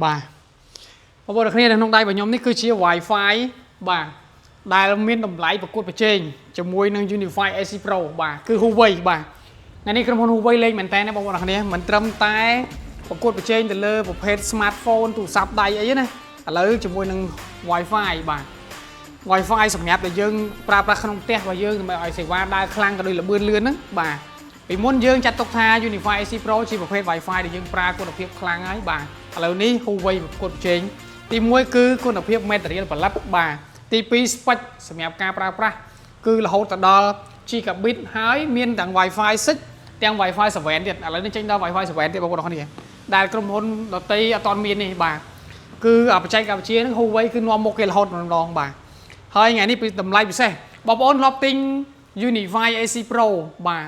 បាទបងប្អូនគ្នានៅក្នុងដៃរបស់ខ្ញុំនេះគឺជា Wi-Fi បាទដែលមានតម្លៃប្រកួតប្រជែងជាមួយនឹង UniFi AC Pro បាទគឺ Huawei បាទថ្ងៃនេះក្រុមហ៊ុន Huawei លេងមែនតើណាបងប្អូនគ្នាមិនត្រឹមតែប្រកួតប្រជែងទៅលើប្រភេទ smartphone ទូរស័ព្ទដៃអីណាឥឡូវជាមួយនឹង Wi-Fi បាទ Wi-Fi សម្រាប់តែយើងប្រើប្រាស់ក្នុងផ្ទះរបស់យើងដើម្បីឲ្យសេវាដើរខ្លាំងក៏ដូចល្បឿនលឿនហ្នឹងបាទពីមុនយើងចាត់ទុកថា UniFi AC Pro ជាប្រភេទ Wi-Fi ដែលយើងប្រើគុណភាពខ្លាំងហើយបាទឥឡូវនេះ Huawei ប្រកួតប្រជែងទី1គឺគុណភាព material ផលិតបាទទី2 spec សម្រាប់ការប្រើប្រាស់គឺរហូតទៅដល់ gigabit ហើយមានទាំង Wi-Fi 6ទាំង Wi-Fi 7ទៀតឥឡូវនេះចេញដល់ Wi-Fi 7ទៀតបងប្អូនគ្នាដែលក្រុមហ៊ុនដទៃអត់ទាន់មាននេះបាទគឺបច្ចេកវិទ្យាហ្នឹង Huawei គឺនាំមុខគេរហូតម្ដងបាទហើយថ្ងៃនេះពីតម្លៃពិសេសបងប្អូនធ្លាប់ទិញ UniFi AC Pro បាទ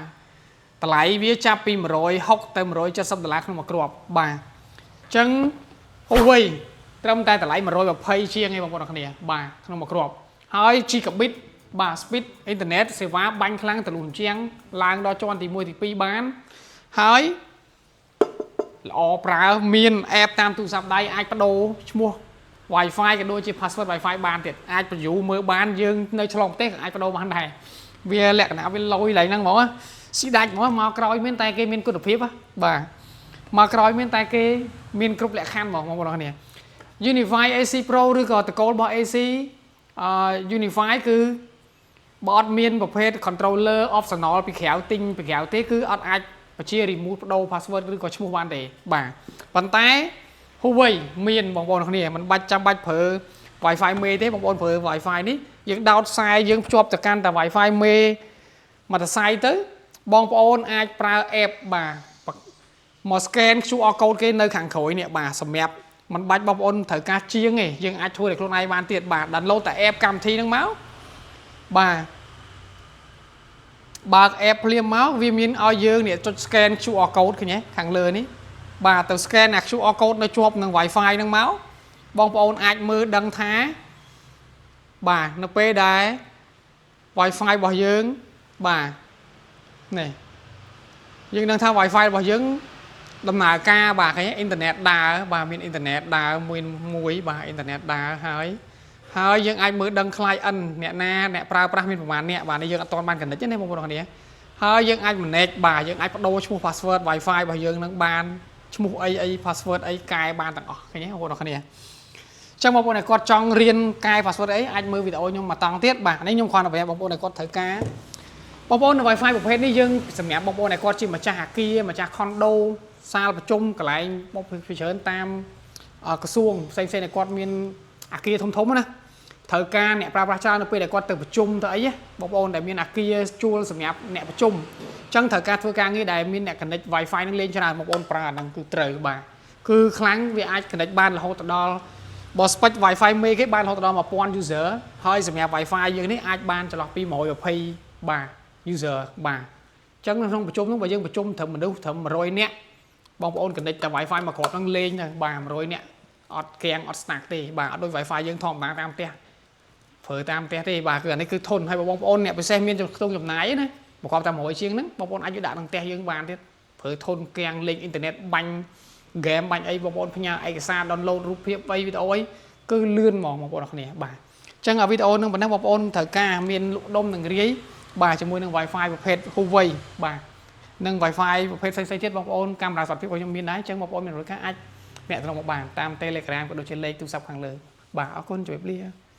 តម្លៃវាចាប់ពី160ទៅ170ដុល្លារក្នុងមួយគ្រាប់បាទអញ្ចឹង Huawei ត្រឹមតែតម្លៃ120ជាងឯងបងប្អូនគ្នាបាទក្នុងមួយគ្រាប់ហើយ Gigabit បាទ speed អ៊ីនធឺណិតសេវាបាញ់ខ្លាំងទលុះជាងឡើងដល់ជាន់ទី1ទី2បានហើយល្អប្រើមាន app តាមទូរស័ព្ទដៃអាចបដូរឈ្មោះ Wi-Fi ក៏ដូចជា password Wi-Fi បានទៀតអាចបញ្យូមើលបានយើងនៅឆ្លងប្រទេសក៏អាចបដូរបានដែរវាលក្ខណៈវាលយឡើងហ្នឹងហ្មងស៊ីដាច់ហ្មងមកក្រោយមានតែគេមានគុណភាពបាទមកក្រោយមានតែគេមានគ្រប់លក្ខខណ្ឌហ្មងបងប្អូនគ្នា UniFi AC Pro ឬក៏តកូលរបស់ AC អឺ UniFi គឺបើអត់មានប្រភេទ controller optional ពីក្រៅទិញពីក្រៅទេគឺអត់អាចបញ្ជា remote បដូរ password ឬក៏ឈ្មោះបានទេបាទប៉ុន្តែ Huawei មានបងប្អូនគ្នាមិនបាច់ចាំបាច់ប្រើ Wi-Fi មេទេបងប្អូនប្រើ Wi-Fi នេះយើងដោតខ្សែយើងភ្ជាប់ទៅកាន់តែ Wi-Fi មេមួយសរសៃទៅបងប្អូនអាចប្រើ app បាទមក scan QR code គេនៅខាងក្រោយនេះបាទសម្រាប់មិនបាច់បងប្អូនត្រូវការជាងទេយើងអាចធ្វើដោយខ្លួនឯងបានទៀតបាទ download តែ app កម្មវិធីហ្នឹងមកបាទបើក app ភ្លាមមកវាមានឲ្យយើងនេះចុច scan QR code ឃើញទេខាងលើនេះបាទទៅ scan អា QR code នៅជាប់នឹង Wi-Fi ហ្នឹងមកបងប្អូនអាចមើលដឹងថាបាទនៅពេលដែល Wi-Fi របស់យើងបាទនេះយើងដឹងថា Wi-Fi របស់យើងដំណើរការបាទឃើញអ៊ីនធឺណិតដើរបាទមានអ៊ីនធឺណិតដើរមួយមួយបាទអ៊ីនធឺណិតដើរហើយហើយយើងអាចមើលដឹង client អ្នកណាអ្នកប្រើប្រាស់មានប្រមាណអ្នកបាទនេះយើងអត់ទាន់បាន connect ទេណាបងប្អូនគ្នាហើយយើងអាច manage បាទយើងអាចបដូរឈ្មោះ password Wi-Fi របស់យើងនឹងបានឈ្មោះអីអី password អីកែបានទាំងអស់ឃើញទេបងប្អូនគ្នាចឹងបងប្អូនដែលគាត់ចង់រៀនកែ password អីអាចមើលវីដេអូខ្ញុំមួយតង់ទៀតបាទនេះខ្ញុំគ្រាន់តែប្រាប់បងប្អូនដែលគាត់ត្រូវការបងប្អូននៅ Wi-Fi ប្រភេទនេះយើងសម្រាប់បងប្អូនដែលគាត់ជាម្ចាស់អាគារម្ចាស់ condo សាលប្រជុំកន្លែងបងប្អូនច្រើនតាមក្រសួងផ្សេងៗដែលគាត់មានអាគារធំៗណាត្រូវការអ្នកប្រើប្រាស់ច្រើននៅពេលដែលគាត់ទៅប្រជុំទៅអីបងប្អូនដែលមានអាគារជួលសម្រាប់អ្នកប្រជុំអញ្ចឹងត្រូវការធ្វើការងារដែលមានអ្នក connect Wi-Fi នឹងលេងច្រើនបងប្អូនប្រើអាហ្នឹងគឺត្រូវបាទគឺខ្លាំងវាអាច connect បានរហូតទៅដល់បើ spec Wi-Fi មេគេបានរហូតដល់1000 user ហើយសម្រាប់ Wi-Fi យើងនេះអាចបានចន្លោះពី120បាទ user បាទអញ្ចឹងនៅក្នុងប្រជុំនោះបើយើងប្រជុំត្រឹមមនុស្សត្រឹម100នាក់បងប្អូន connect តែ Wi-Fi មួយគ្រាប់ហ្នឹងលេងទៅបាទ100នាក់អត់កាំងអត់ស្នាក់ទេបាទអត់ដូច Wi-Fi យើងធម្មតាតាមផ្ទះប្រើតាមផ្ទះទេបាទគឺអានេះគឺធន់ហើយបងប្អូនអ្នកពិសេសមានខ្ទង់ចំណាយណាប្រកបតែ100ជាងហ្នឹងបងប្អូនអាចយកដាក់ក្នុងផ្ទះយើងបានទៀតប្រើធន់កាំងលេងអ៊ីនធឺណិតបាញ់ហ្គេមបាញ់អីបងប្អូនផ្ញើឯកសារ download រូបភាពអីវីដេអូអីគឺលឿនហ្មងបងប្អូនអរគ្នាបាទអញ្ចឹងអាវីដេអូនឹងប៉ុណ្ណឹងបងប្អូនត្រូវការមានលក់ដុំនឹងរាយបាទជាមួយនឹង Wi-Fi ប្រភេទ Huawei បាទនិង Wi-Fi ប្រភេទផ្សេងៗទៀតបងប្អូនកាមេរ៉ាសុវត្ថិភាពរបស់ខ្ញុំមានដែរអញ្ចឹងបងប្អូនមានរយការអាចអ្នកត្រង់មកបានតាម Telegram ក៏ដូចជាលេខទូរស័ព្ទខាងលើបាទអរគុណជម្រាបលា។